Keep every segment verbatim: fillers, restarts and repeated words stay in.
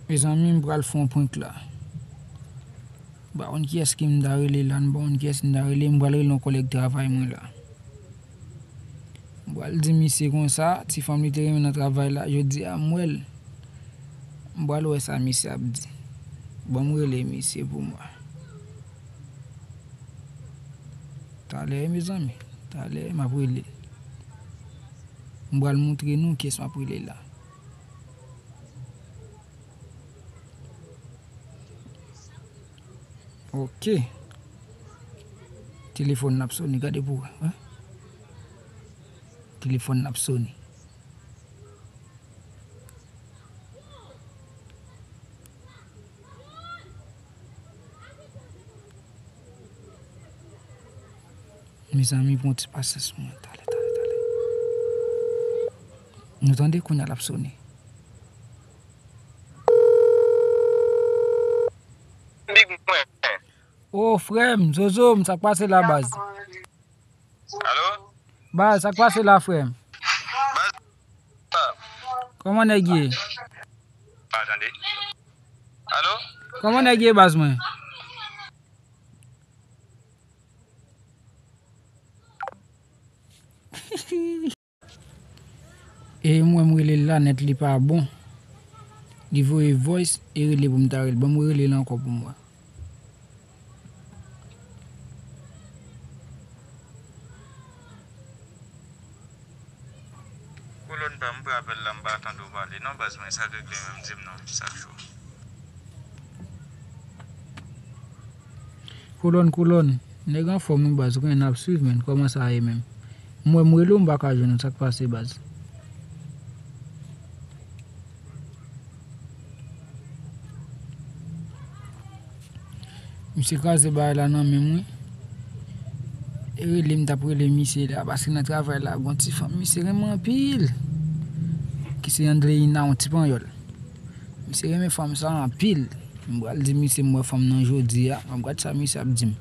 Mezanmi, m pral fè yon prank la. M pa konn kiyès ki m ta rele la, m pa konn kiyès m ta rele, m pral rele yon kòlèg travay mwen la. M pral di misye konsa, ti fanm li te renmen nan travay la, jodi a m wè l. M pral wè sa misye ap di. Ban m rele misye pou mwen. Talè, mezanmi, talè, m ap rele l. M pral montre nou kiyès m ap rele la. Ok. Telefòn n ap sone, gade pou wè, wi. Telefòn n ap sone. Mezanmi, pran ti pasyans mwen. Talè, talè, talè. Nou tande kounye a l ap sone. Big mwen. O, frè m, Zozo m, sa k pase la, baz? Alo? Baz, sa k pase la, frè m? Baz, sa. Kòman nèg ye? Pa tande. Alo? Kòman nèg ye, baz mwen? E m wè m rele l la nèt, li pa bon. Li voye voice e rele pou m ta rele. Ban m rele l ankò pou m wè. Kolòn pa m, m pran apèl la, m pa tande w pale non, baz mwen, sa k regle menm, di m non, sa k cho. Kolòn, kolòn. Nèg anfòm wi baz, ou konnen n ap swiv, men kòman sa ye menm? M wè m rele w, m pa ka jwenn ou, sa k pase, baz? Misye kraze bagay la nan men m wi. E rele m t ap rele misye la, paske nan travay la, gon ti fanm misye renmen anpil. Ki se Andreina, yon ti panyòl. Misye renmen fanm sa anpil. M pral di misye m wè fanm nan jodi a. M ap gad sa misye ap di m.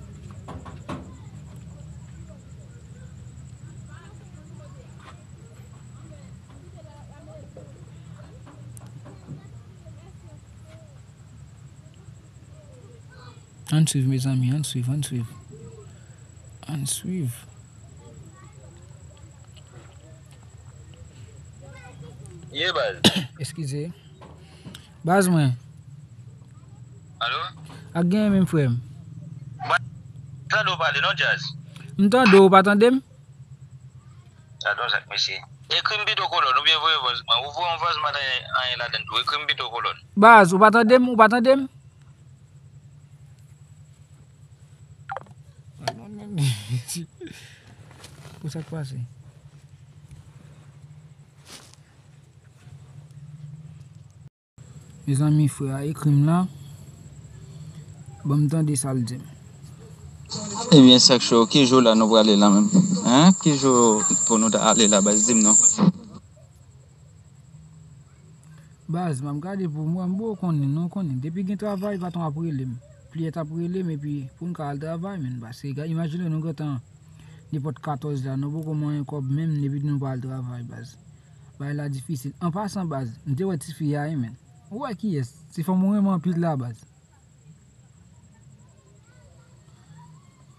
Ann swiv, mezanmi, ann swiv, ann swiv. Ann swiv. Ye, baz. Eskize. Baz mwen. Alo? Ak genyen menm, frè m. Baz, tande w pale non, Djaz. M tande w, ou pa tande m? Gadon zak mesye. Ekri m pito kolòn oubyen voye vòs mwen. Ou voye yon vòs mwen, anyen ladann tou. Ekri m pito kolòn. Baz, ou pa tande m? Ou pa tande m? Pou sa k pase? Mezanmi, frè a ekri m la. Ban m tande sa l di m. Ebyen, sa k cho, ki jou la nou prale la menm? Hein? Ki jou pou nou ta ale la, baz? Di m non. Baz, m ap gade pou m wè, m poko konnen, non, konnen. Depi gen travay, patwon ap rele m. Kliyant ap rele m, epi pou n ka al travay, men, paske, imajine nou gentan nenpòt katòz la, nou poko manyen kòb menm, epi nou pa al travay, baz. Bagay la difisil. An pasan, baz, m te wè tifi a, wi, men. Ou wè kiyès? Ti fanm ou renmen anpil la, baz.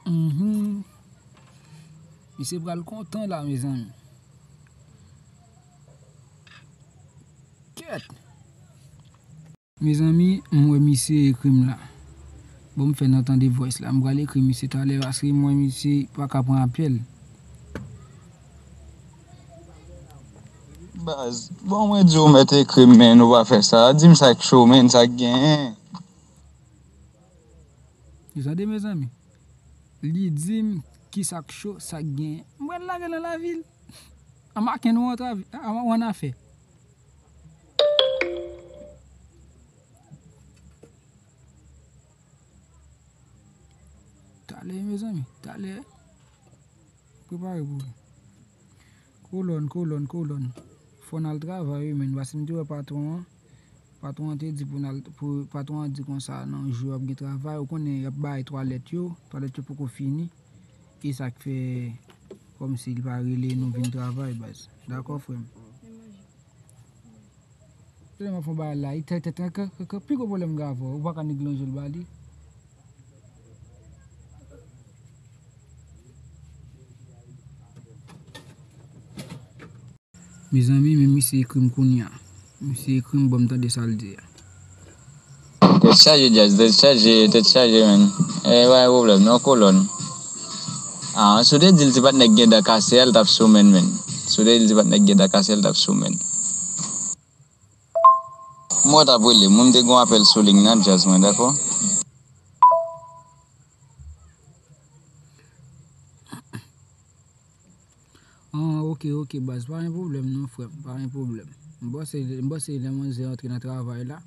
Mhm. Misye pral kontan la, mezanmi. Kèt. Mezanmi, m wè misye ekri m la. Bon, m fè n tande voice la. M pral ekri misye talè paske m wè misye pa ka pran apèl. Baz, bon, mwen di w mèt ekri m, men nou pa fè sa. Di m sa k cho, men, sa k genyen. Ou tande, mezanmi? Li di m ki sa k cho, sa k genyen. M pral lage nan lavil. An maken nou antre, an, an afè. Talè, mezanmi, talè. Prepare pou li. Kolòn, kolòn, kolòn. Fò n al travay, wi, men, paske m te wè patwon an. Patwon an te di pou n al, pou, patwon an di konsa, nan jou ap gen travay, ou konnen y ap bay twalèt yo, twalèt yo poko fini. E sa k fè kòmsi li pa rele nou vin travay, baz. Dakò, frè m? Lè m ap fè yon bagay la, li tèt tèt, pi gwo pwoblèm m gen avè w, ou pa ka nèg lonje l ba li. Mezanmi, men misye ekri m kounye a. Misye ekri m, ban m tande sa l di a. Tèt chaje, Jazz, tèt chaje, tèt chaje, menn. E, pa gen pwoblèm, non, kolòn. Ah, si w te di l ti patnè k gen dan kase a, l t ap sou menn, menn. Si w te di l ti patnè k gen dan kase a, l t ap sou menn. Mwen t ap rele, mwen m te gen yon apèl sou liy nan, Jazz mwen, dakò? Ah, ok, ok, baz, pa gen pwoblèm non, frè m, pa gen pwoblèm. M panse, m panse lè manzè antre nan travay la,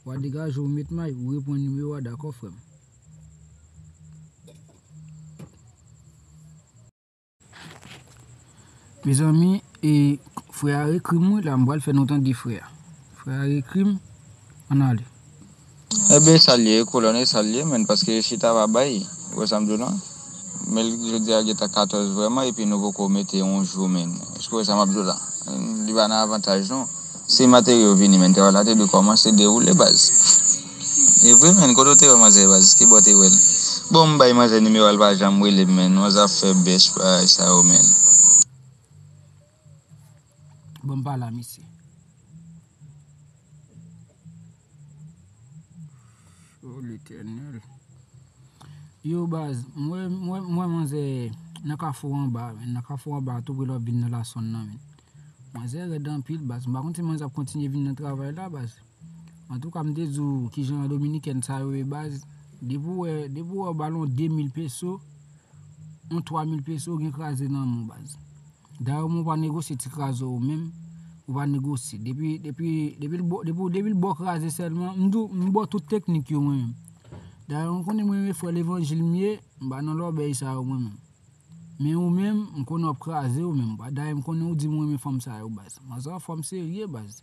w a degaje w met may, ou reprann nimewo a, dakò, frè m. Mezanmi, e, frè a ekri m wi la, m pral fè nou tande frè a. Frè a ekri m, ann ale. Ebyen, sa l ye, kolòn, e sa l ye, menn, paske chita pa bay, ou wè sa m di w lan? Men jodi a gentan katòz vrèman, epi nou poko mete yon jou, menn. Èske w wè sa m ap di w la? Li pa nan avantaj, non. Si materyo vini, menn, travay la te dwe kòmanse dewoule, baz. E vre, menn, kote w te wè manzè, baz? Ki bò w te wè l? Bon, m bay manzè nimewo a, l pa janm rele m, menn. Manzè ap fè bèch bagay sa yo, menn. Bon, m pale a misye. O Letènèl. Yo, baz, m wè, m wè, m wè manzè nan kafou anba, menn, nan kafou anba, tou pre lè w ap vin nan Lasonn nan, menn. Manzè rèd anpil, baz. M pa konn si manzè ap kontinye vin nan travay la, baz. Antouka, m te di w kijan dominikèn sa yo ye, baz. Depi w wè, depi w wè w ba l yon de mil peso, yon twa mil peso, gen kraze nan men w, baz. Dayè, ou menm, ou pa negosye ti kraze w menm, ou pa negosye. Depi, depi, depi l bo-, depi, depi l ba w kraze sèlman, m di w, m ba w tout teknik yo mwen menm. Dayè, ou konnen mwen renmen frè levanjil m ye, m pa nan lòbèy sa yo mwen menm. Men ou menm, m konnen w ap kraze ou menm. Dayè, m konnen ou di m ou renmen fanm sa yo, baz. Manzè anfòm serye, baz.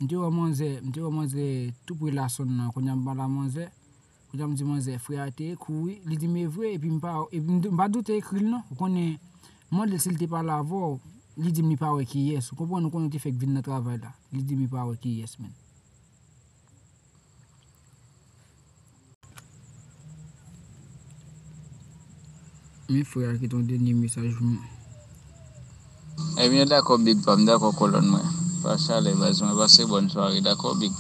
M te wè manzè, m te wè manzè tou pre Lasonn nan, kounye a m pale a manzè. Kounye a m di manzè, frè a te ekri w wi. Li di m e vre, epi m pa, epi m, m pa doute ekri l non. Ou konnen, m mande l si l te pale avè w, li di m li pa wè kiyès. Ou konprann, ou konnen w te fèk vin nan travay la. Li di m li pa wè kiyès, menn. Men frè a kite yon dènye mesaj pou mwen. Ebyen, dakò, big pa m, dakò, kolòn mwen. Pa chalè, baz mwen, pase bòn sware, dakò, big.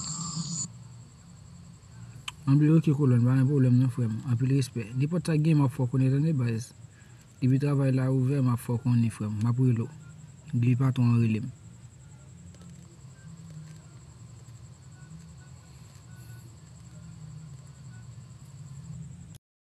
Anble, ok, kolòn, pa gen pwoblèm non, frè m. Anpil respè. Nenpòt sa gen, m ap fè w konnen, tande, baz. Depi travay la ouvè, m ap fè w konnen, frè m. M ap rele w. Depi patwon an rele m.